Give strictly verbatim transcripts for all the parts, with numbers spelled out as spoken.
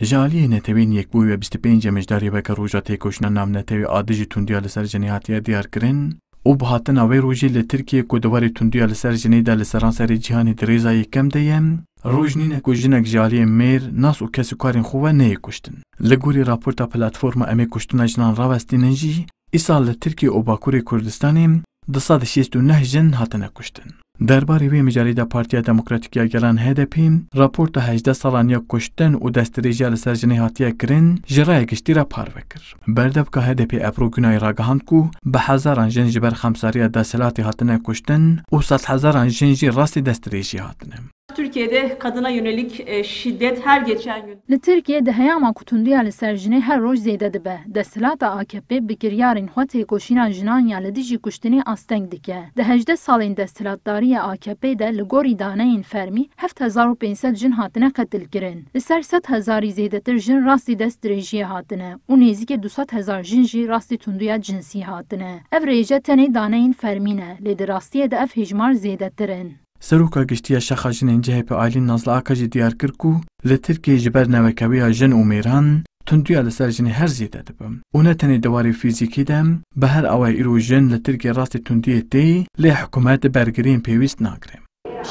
Ji aliyê Netewên Yekbûyî ve bîst û pêncê Mijdarê weke roja têkoşîna navnetewî a dijî tundiya li ser jinê hatiye diyarkirin û bi hatina wê rojê li Tirkiyê ku di warê tundiya li ser jinê de li seranserê cîhanê di rêza yekem de ye, roj nîne ku jinek ji aliyê mêr, nas û kesûkarên xwe ve neyê kuştin. Li gorî raporta Platforma Em ê Kuştina Jinan Rawestînin jî, îsal li Tirkiye û Bakurê Kurdistanê du sed û şêst û neh jin hatine kuştin. Derbarê wê mijarê de Partiya Demokratîk ya Gelan H D P raporta hejdeh salan ya kuştin û destdirêjiya li ser jinê hatiye kirin, ji raya giştî re parve kir. Berdevka H D P Ebru Gunay ragihand ku bi hezaran jin ji ber xemsariya desthilatê hatine kuştin û sedhezaran jin jî rastî destdirêjiyê hatine. Türkiye'de kadına yönelik, e, şiddet her geçen gün. Li Tirkiyê di heyama ku tundiya li ser jinê her roj zêde dibe. Desthilata A K P bi kiryarên xwe têkoşîna jinan ya li dijî kuştinê asteng dike. Di hejdeh salên desthilatdariya A K P de li gorî daneyên fermî heft hezar û pênc sed jin hatine qetilkirin. Li ser sed hezarî zêdetir jin rastî destdirêjiyê hatine û nêzîkî du sed hezar jin jî rastî tundiya cinsî hatine. Ev rêje tenê daneyên fermî ne, lê di rastiyê de ev hêjmar zêdetir in. Seroka Giştî ya Şexa Jinên C H P Aylîn Nazlı Aka jî diyar kir ku li Tirkiyê ji ber newekeviya jin û mêran tundiya li ser jinê her zêde dibe û ne tenê di warê fîzîkî de, bi her awayî îro jin li Tirkiyê rastî tundiyê tê, lê hikûmet bergiriyên pêwîst nagire.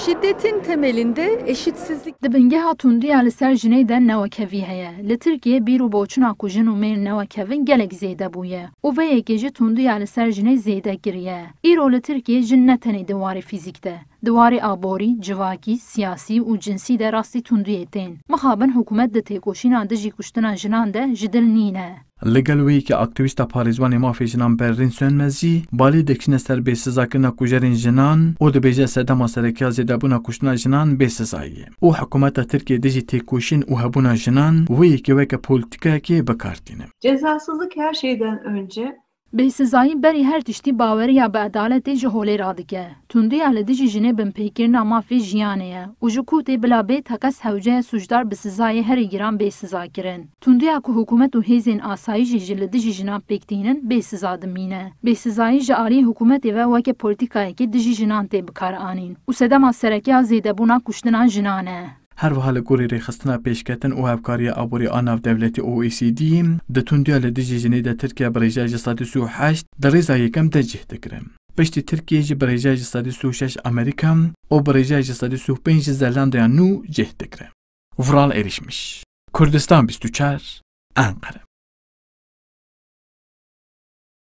Şiddetin temelinde eşitsizlik. Di bingeha tundiya li ser jinê de newekevî heye. Li Tirkiyê bîr û boçûna ku jin û mêr newekevin gelek zêde bûye û vê yekê jî tundiya li ser jinê zêde kiriye. Îro li Tirkiyê jin ne tenê di warê fîzîk de, di warê aborî, civakî, siyasî û cinsî de rastî tundiyê tên. Mixabin hikûmet di têkoşîna dijî kuştina jinan de ji dil nîne. Li gel wê yekê aktîvîsta parêzvanê mafê jinan Berrîn Sönmez jî balê dikişîne ser bêsizakirina kujerên jinan û dibêje sedema sereke ya zêdebûna kuştina jinan bêsizayî ye û hikûmeta Tirkiyê dijî têkoşîn û hebûna jinan wê yekê weke polîtîkayekê bi kar tîne. Cezasızlık her şeyden önce. Bêsizayî berî her tiştî baweriya bi edaletê ji holê radike. Tundiya li dijî jinê binpêkirina mafê jiyanê ye û ji ku tê bila bê teqez hewce ye sûcdar bi sizayê herî giran bê sizakirin. Tundiya ku hikûmet û hêzên asayîşê jî li dijî jinan pêk tînin bê siza dimîne. Bêsizayî ji aliyê hikûmetê ve weke polîtîkayekê dijî jinan tê bikaranîn û sedema sereke ya zêdebûna kuştina jinan e. Her wiha li gorî rêxistina pêşketin û hevkariya aborî a navdewletî O E C D, di tundiya li dijî jinê de Tirkiye bi rêjeya ji sedî sî û heşt di rêza yekem de cih digire. Piştî Tirkiye jî bi rêjeya ji sedî sî û şeş Amerîka û bi rêjeya ji sedî sî û pênc ji Zelandaya Nû cih digire. Vural Erişmiş, Kurdistan bîst û çar, Enqere.